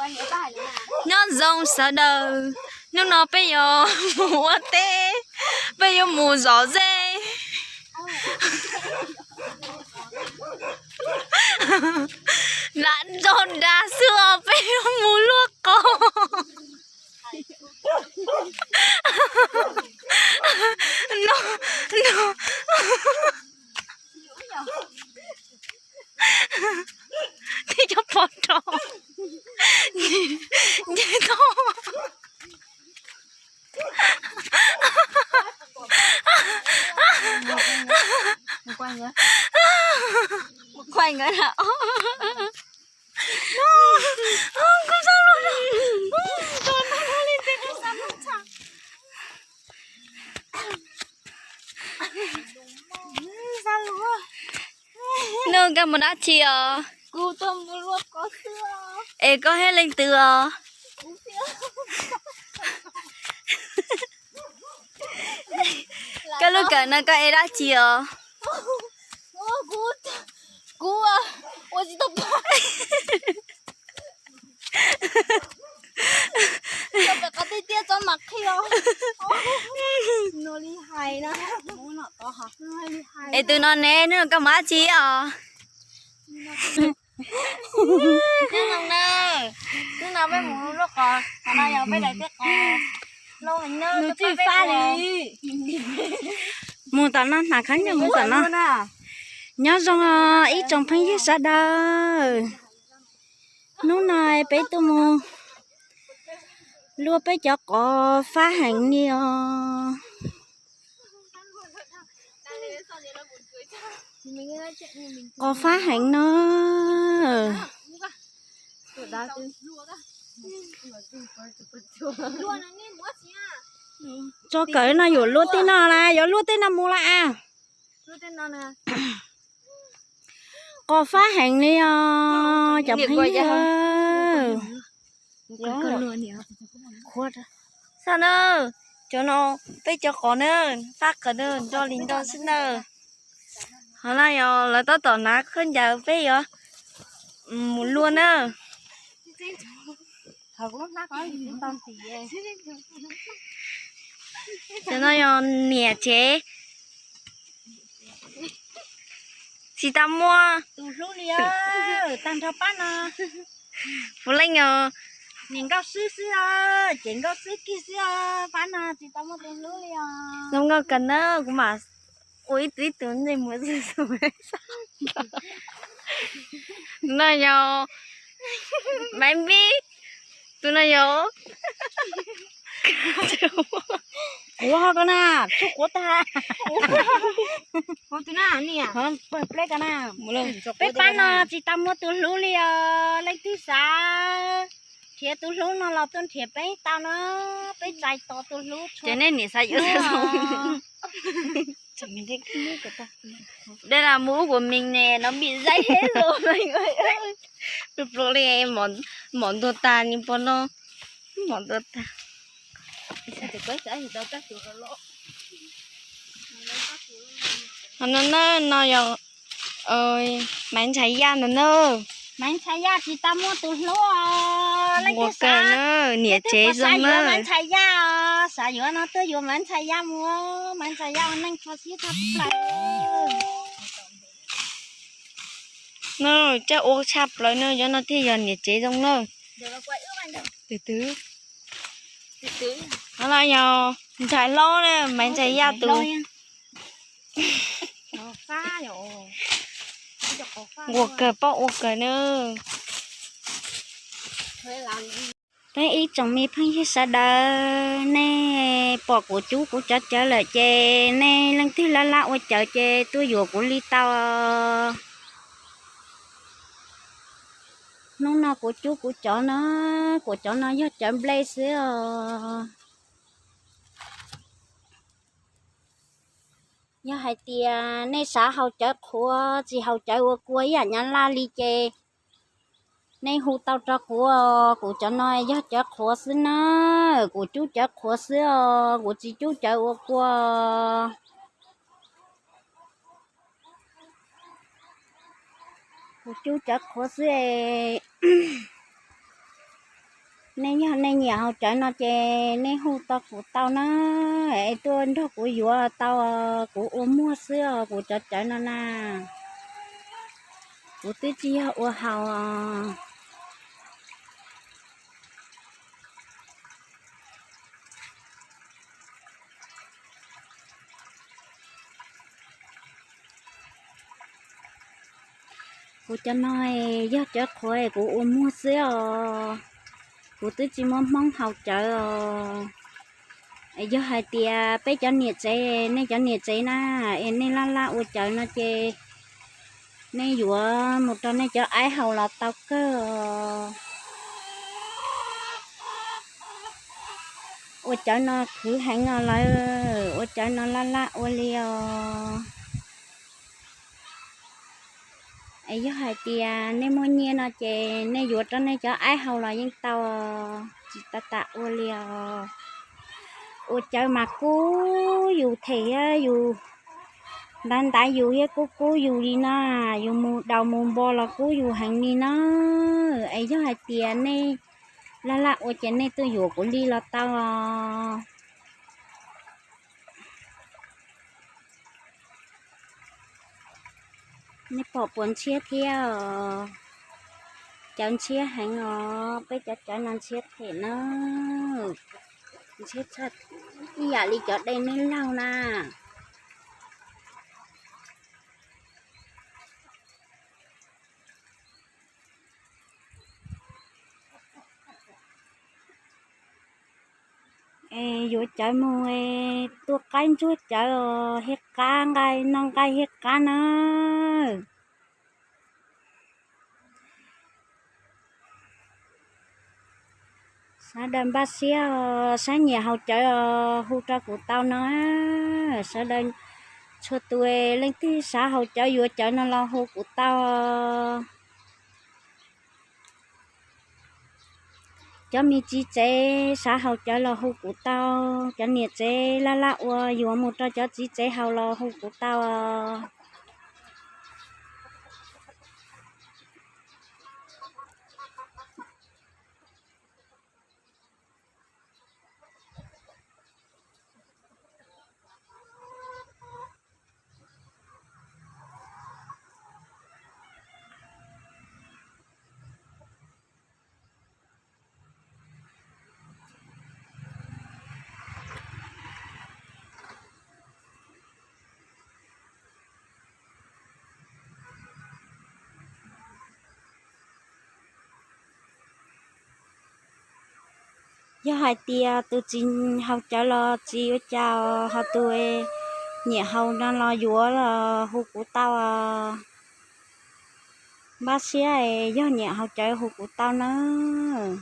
Nyob zoo sawv daws, hnub no peb yuav mus ua teb, peb yuav mus zom zeb. Lam nrog dag xwb os, peb yuav mus luaj qos. No, no. Tib cov pov rog. Nce toj. Nug koj mus dab tsi os? Es koj thiab leej twg os? Koj lub kawm no koj ev dab tsi os? Kuv ua tsis tau pom. Pem qhov tiaj tiaj tso mam qhia. Es tus no ne, hnub no koj mus dab tsi os? Nyob zoo na, hnub no peb mus luaj qos, qhov no yog peb daim teb qos. Nws tsis fab li. Mus tom no, hnav khaub ncaws mus tom no. Nyob zoo ib tsoom phooj ywg sawv daws. Hnub no peb tuaj mus luaj peb cov qos fab heev li os. Qos fab heev no. Tso kawm no yuav luaj tej no las, yuav luaj tej no mus las as. Qos fab heev li os cov phooj ywg. Xav na, cov no peb cov qos na, fab qos na, nro li nro xwb na. Hov no yog lawv tab tom hnav khaub ncaws, peb yuav mus luaj na. Cov no yog niam tsev. Tsis tau muaj tus hlub li os, tag nrho pab no. Puav leej os. Niam nkauj xwb xwb os, ces nkauj xwb kiag xwb os, pab no tsis tau muaj tus hlub li os. Zoo nkauj kawg na, kuv mam ua ib tug ib tug ntsej muag xwb. No yog Maiv Npib, tus no yog kuv ho ko na, tsuj quav tag. Kuv tus na niam, pawg pleb ko na. Peb pab no tsis tau muaj tus hlub li os, leej twg xav nrhiav tus hlub no los tuaj nrhiav peb tau na, peb txais tos tus hlub. Ces nej niam xav yuav zoo. Đây là mũ của mình nè, nó bị rách hết rồi mọi người ơi. Pluag pluag li, mom ntuag tag li puas no, mom ntuag tag. Ho no na, no yog Maiv Ntxhais Yaj ntawd na. Maiv Ntxhais Yaj tsis tau muaj tus hlub os, leej twg xav, niam tsev xav yuav Maiv Ntxhais Yaj os, xav yuav no tuaj yuav Maiv Ntxhais Yaj mus, Maiv Ntxhais Yaj ua neej txaus siab tshaj plaws. No coj ua tshaj plaws na, cov no thiaj yog niam tsev zoo na. Twg twg? Ho no yog ntxhais hlob na, Maiv Ntxhais Yaj tus. Ua kawg, paub ua kawg na. Peb ib tsoom me phooj ywg sawv daws, nej pom kuv cub kuv cov cawv lawm ces nej leej twg laj laj ua cawv ces tuaj yuav kuv li tau. Hnub no kuv cub kuv cov no, kuv cov no yog cawv nplej xwb os. Yog hais tias nej xav haus cawv qhuav, tsis haus cawv ua kua ib yam nyab laj li ces nej hu tau rau kuv os. Kuv cov no yog cawv qhuav xwb na, kuv cub cawv qhuav xwb os, kuv tsis cub cawv ua kua. Kuv cub cawv qhuav xwb. Nej yog nej nyiam haus cawv no ces nej hu tau kuv tau na, es tuaj nrog kuv yuav tau, kuv ua muag xwb os kuv cov cawv no na. Kuv twb tsis yog ua haus. Kuv cov no yog cawv qhuav kuv ua muag xwb os. Kuv twb tsis muaj hmoob haus cawv os. Yog hais tias peb cov niam tsev, nej cov niam tsev na, es nej laj laj ua cawv no ces nej yuav mus rau nej cov aib haus los tau kawg os. Ua cawv no khwv heev os lawm, ua cawv no laj laj ua li os. Es yog hais tias nej muaj nyiaj no ces nej yuav rau nej cov aib haus los yeej tau. Tsis tas tas ua li os. Ua cawv mas kub yus them thiab yus ntaiv ntaiv yus thiab kub kub yus li na. Yus mus daus mus npo los kub yus heev li na. Es yog hais tias nej laj laj ua ces nej tuaj yuav kuv li los tau os. Nej pom puas ntshiab thiab os? Cawv ntshiab heev os, peb cov cawv no ntshiab them na. Ntshiab tshaj ib yam li cov dej neb laug na. Es yuav cawv mus, tua qaib ntsuag cawv os, thiab qab nqaij, noj nqaij thiab qab na. Sawv daws npaj siab os, saib nyiam haus cawv os, hu rau kuv tau no. Sawv daws txhua tus, leej twg xav haus cawv yuav cawv no los hu kuv tau. Cov me txiv tsev xav haus cawv los hu kuv tau, cov niam tsev laj laj ua yuav mus rau cov txiv tsev haus los hu kuv tau. Yog hais tias tus tsis haus cawv los tsis ua cas, ho tus nyiam haus no los yuav los hu kuv tau. Npaj siab, yog nyiam haus cawv hu kuv tau nawb.